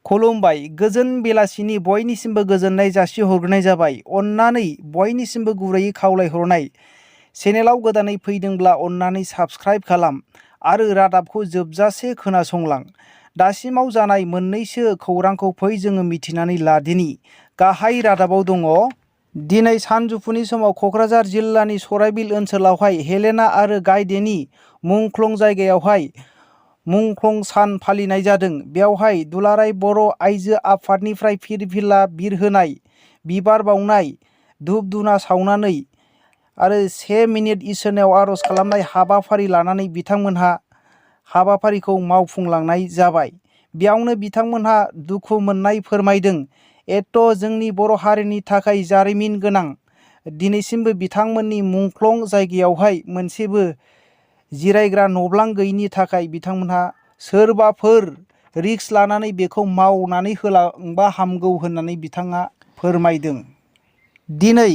खुलुमबाय। गोजोन बेलासिनि बयनिसिमबो गोजोननाय जासिहरग्रोनाय जाबाय। अन्नानै बयनिसिमबो गुरैयै खावलायहरनाय, चेनेलाव गोदानै फैदोंब्ला अन्नानै साबस्क्राइब खालाम आरो रादाबखौ जोबजासे खोनासंलां। दासिमाव जानाय मोननैसो खौरांखौ फै जोङो मिथिनानै लादिनि। गाहाय रादाबाव दङ। दिनै सानजौफुनि समाव क'क्राझार जिल्लानि सराइबिल ओनसोलावहाय हेलेना आरो गायदेनि मुंख्लं जायगायावहाय मुंख्लं सान फालिनाय जादों। बेवहाय दुलाराय बर' आइजो आफादनिफ्राय फिरफिला बिरहोनाय, बिबार बावनाय, धुप धुना सावनानै आरो 1 मिनिट इसोरनियाव आर'ज खालामनाय हाबाफारि लानानै बिथांमोनहा हाबाफारिखौ मावफुंलांनाय जाबाय। बेयावनो बिथांमोनहा दुखु मोननाय फोरमायदों। जोंनि बर' हारिनि थाखाय जारिमिन गोनां। दिनैसिमबो बिथांमोननि मुंख्लं जायगायावहाय मोनसेबो जिरायग्रा न'ब्लां गैयिनि थाखाय बिथांमोनहा सोरबाफोर रिक्स लानानै बेखौ मावनानै होलांबा हामगौ होननानै बिथाङा फोरमायदों। दिनै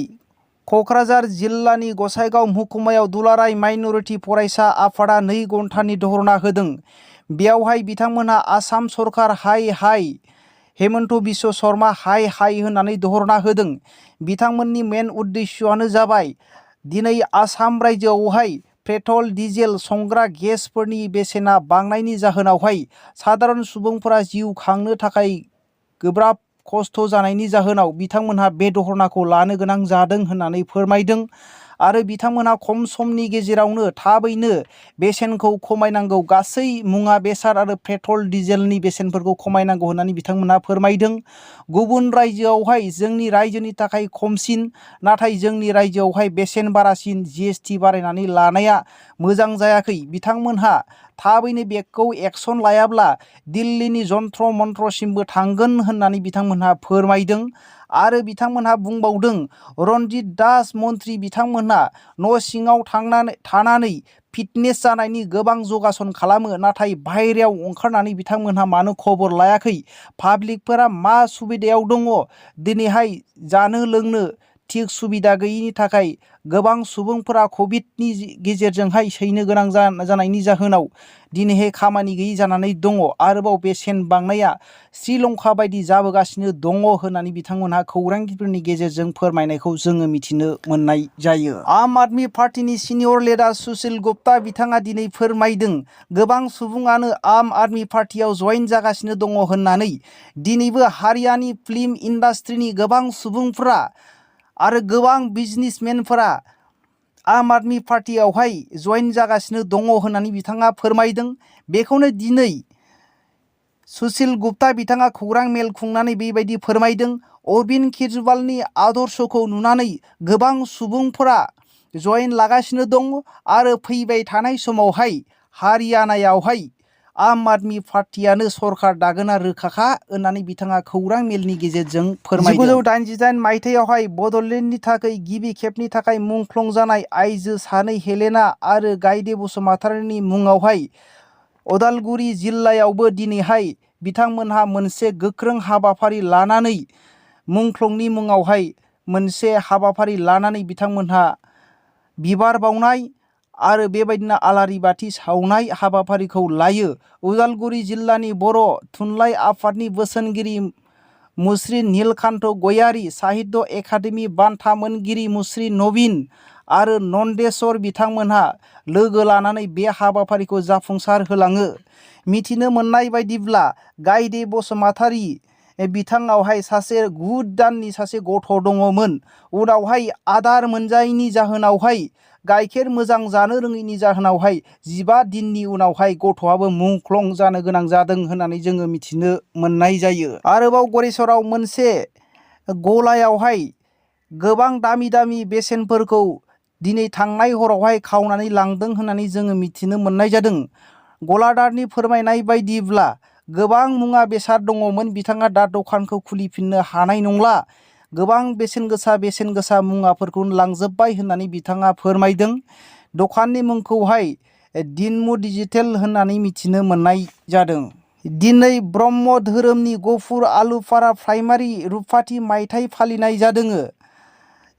क'क्राझार जिल्लानि गसाइगाव महकुमायाव दुलाराय माइनरिटि फरायसा आफादा 2 घन्टानि धरना होदों। बेयावहाय बिथांमोनहा आसाम सरकार हाय हाय, हेमन्त बिश्व शर्मा हाय हाय होननानै धरना होदों। बिथांमोननि मेन उद्देश्यआनो जाबाय दिनै आसाम रायजोआवहाय पेट्रल, डिजेल, संग्रा गेसफोरनि बेसेना बांनायनि जाहोनावहाय सादारन सुबुंफोरा जिउ खांनो थाखाय गोब्राब खस्थ' जानायनि जाहोनाव बिथांमोनहा बे धरनाखौ लानो गोनां जादों होननानै फोरमायदों। आरो बिथांमोनहा खम समनि गेजेरावनो थाबैनो बेसेनखौ खमायनांगौ, गासै मुवा बेसाद आरो पेट्रल डिजेलनि बेसेनफोरखौ खमायनांगौ होननानै बिथांमोनहा फोरमायदों। गुबुन रायजोआवहाय जोंनि रायजोनि थाखाय खमसिन, नाथाय जोंनि रायजोआवहाय बेसेन बारासिन GST बारायनानै लानाया मोजां जायाखै। बिथांमोनहा थाबैनो बेखौ एक्सन लायाब्ला दिल्लीनि जन्त्र मन्त्रसिमबो थांगोन होननानै बिथांमोनहा फोरमायदों। आरो बिथांमोनहा बुंबावदों, रन्जित दास मन्त्रि बिथांमोनहा न' सिङाव थानानै फिटनेस जानायनि गोबां जगासन खालामो, नाथाय बाहेरायाव ओंखारनानै बिथांमोनहा मानो खबर लायाखै? पाब्लिकफोरा मा सुबिदायाव दङ? दिनैहाय जानो लोंनो थिग सुबिदा गैयिनि थाखाय गोबां सुबुंफोरा कभिडनि गेजेरजोंहाय सैनो गोनां जानायनि जाहोनाव दिनैहाय खामानि गैयि जानानै दङ। आरोबाव बेसेन बांनाया श्रीलंका बायदि जाबोगासिनो दङ होननानै बिथांमोनहा खौरांगिरिफोरनि गेजेरजों फोरमायनायखौ जोङो मिथिनो मोननाय जायो। आम आदमि पार्टीनि सिनियर लिडार सुशील गुप्ता बिथाङा दिनै फोरमायदों, गोबां सुबुङानो आम आदमि पार्टीयाव जयेन जागासिनो दङ होननानै। दिनैबो हारियानि फिल्म इन्डास्ट्रिनि गोबां सुबुंफोरा आरो गोबां बिजनेसमेनफोरा आम आदमि पार्टीयावहाय जयेन जागासिनो दङ होननानै बिथाङा फोरमायदों। बेखौनो दिनै सुशील गुप्ता बिथाङा खौरां मेल खुंनानै बेबायदि फोरमायदों। अरबिन्द केजरिवालनि आदर्शखौ नुनानै गोबां सुबुंफोरा जयेन लागासिनो दङ आरो फैबाय थानाय समावहाय हारियानायावहाय आम आदमि पार्टीयानो सरकार दागोना रोखाखा होननानै बिथाङा खौरां मेलनि गेजेरजों फोरमायदों। 1988 मायथाइयावहाय बड'लेण्डनि थाखाय गिबि खेबनि थाखाय मुंख्लं जानाय आइजो सानै हेलेना आरो गायदे बसुमतारीनि मुङावहाय उदालगुरि जिल्लायावबो दिनैहाय बिथांमोनहा मोनसे गोख्रों हाबाफारि लानानै मुंख्लंनि मुङावहाय मोनसे हाबाफारि लानानै बिथांमोनहा बिबार बावनाय आरो बेबायदिनो आलारि बाथि सावनाय हाबाफारिखौ लायो। उदालगुरि जिल्लानि बर' थुनलाइ आफादनि बोसोनगिरि मुस्रि नीलकान्त गयारी, साहित्य एकाडेमि बान्था मोनगिरि मुस्रि नवीन आरो नन्देस्वर बिथांमोनहा लोगो लानानै बे हाबाफारिखौ जाफुंसार होलाङो। मिथिनो मोननाय बायदिब्ला गायदे बसुमतारी बिथाङावहाय सासे 9 दाननि सासे गथ' दङमोन। उनावहाय आदार मोनजायैनि जाहोनावहाय, गाइखेर मोजां जानो रोङैनि जाहोनावहाय 15 दिननि उनावहाय गथ'आबो मुंख्लं जानो गोनां जादों होननानै जोङो मिथिनो मोननाय जायो। आरोबाव गरेस्वराव मोनसे गलायावहाय गोबां दामि दामि बेसेनफोरखौ दिनै थांनाय हरावहाय खावनानै लांदों होननानै जोङो मिथिनो मोननाय जादों। गलादारनि फोरमायनाय बायदिब्ला गोबां मुवा बेसाद दङमोन, बिथाङा दा दखानखौ खुलिफिननो हानाय नंला, गोबां बेसेन गोसा मुवाफोरखौ लांजोब्बाय होननानै बिथाङा फोरमायदों। दखाननि मुंखौहाय दिनमु डिजिटेल होननानै मिथिनो मोननाय जादों। दिनै ब्रह्म धोरोमनि गफुर आलुफारा प्राइमारि रुपपाथि मायथाइ फालिनाय जादों।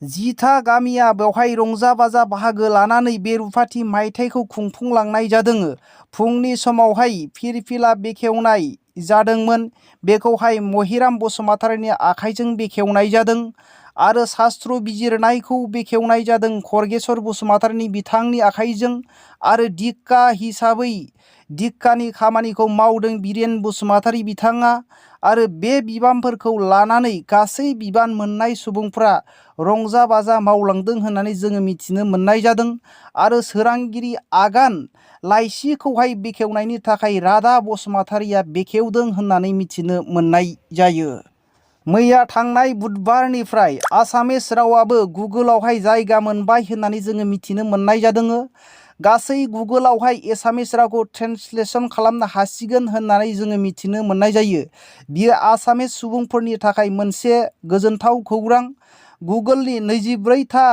10था गामिया बेवहाय रंजा बाजा बाहागो लानानै बे रुपपाथि मायथाइखौ खुंफुंलांनाय जादों। फुंनि समावहाय फिरफिला बेखेवनाय जादोंमोन बेखौहाय महिराम बसुमतारीनि आखाइजों बेखेवनाय जादों आरो शास्त्र बिजिरनायखौ बेखेवनाय जादों खर्गेश्वर बसुमतारीनि बिथांनि आखाइजों आरो दिक्का हिसाबै दिक्कानि खामानिखौ मावदों बिरेन बसुमतारी बिथाङा आरो बे बिबानफोरखौ लानानै गासै बिबान मोननाय सुबुंफ्रा रंजा बाजा मावलांदों होननानै जोङो मिथिनो मोननाय जादों आरो सोरांगिरि आगान लाइसिखौहाय बेखेवनायनि थाखाय राधा बसुमतारीया बेखेवदों होननानै मिथिनो मोननाय जायो। मैया थांनाय बुधबारनिफ्राय आसामिस रावाबो गुगोलावहाय जायगा मोनबाय होननानै जोङो मिथिनो मोननाय जादों। गासै गुगोलावहाय एसामिस रावखौ ट्रेन्सलेसन खालामनो हासिगोन होननानै जोङो मिथिनो मोननाय जायो। बियो आसामिस सुबुंफोरनि थाखाय मोनसे गोजोनथाव खौरां। गुगोलनि 24था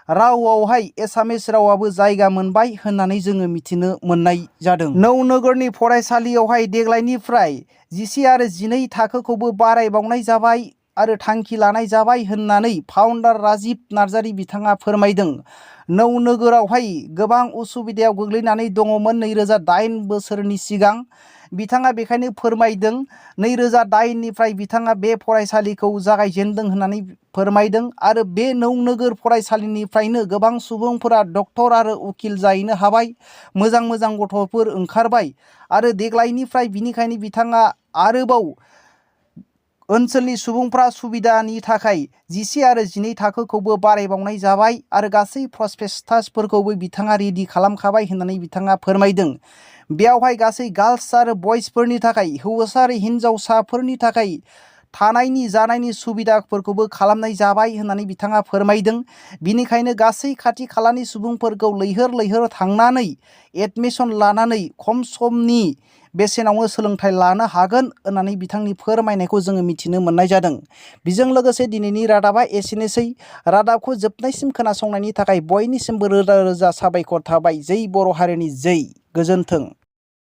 रावआवहाय एसामिस रावाबो जायगा मोनबाय होननानै जोङो मिथिनो मोननाय जादों। नौनोगोरनि फरायसालियावहाय देग्लायनिफ्राय 10 आरो 12 थाखोखौबो बारायबावनाय जाबाय आरो थांखि लानाय जाबाय होननानै फाउन्डार राजिब नार्जारी बिथाङा फोरमायदों। नौनोगोरावहाय गोबां उसुबिदायाव गोग्लैनानै दङमोन 2008 बोसोरनि सिगां। बिथाङा बेखायनो फोरमायदों 2008निफ्राय बिथाङा बे फरायसालिखौ जागायजेनदों होननानै फोरमायदों आरो बे नौनोगोर फरायसालिनिफ्रायनो गोबां सुबुंफोरा डक्टर आरो उकिल जाहैनो हाबाय। मोजां मोजां गथ'फोर ओंखारबाय आरो देग्लायनिफ्राय बिनिखायनो बिथाङा आरोबाव ओनसोलनि सुबुंफ्रा सुबिदानि थाखाय 10 आरो 12 थाखोखौबो बारायबावनाय जाबाय आरो गासै प्रसपेक्टासफोरखौबो बिथाङा रेडि खालामखाबाय होननानै बिथाङा फोरमायदों। बेयावहाय गासै गार्ल्स आरो बयसफोरनि थाखाय हौवासा आरो हिन्जावसाफोरनि थाखाय थानायनि जानायनि सुबिदाफोरखौबो खालामनाय जाबाय होननानै बिथाङा फोरमायदों। बिनिखायनो गासै खाथि खालानि सुबुंफोरखौ लैहोर लैहोर थांनानै एडमिसन लानानै खम समनि बेसेनावनो सोलोंथाइ लानो हागोन होननानै बिथांनि फोरमायनायखौ जोङो मिथिनो मोननाय जादों। बेजों लोगोसे दिनैनि रादाबा एसेनोसै। रादाबखौ जोबनायसिम खोनासंनायनि थाखाय बयनिसिमबो रोजा रोजा साबायखर थाबाय। जै बर' हारिनि जै। गोजोन्थों।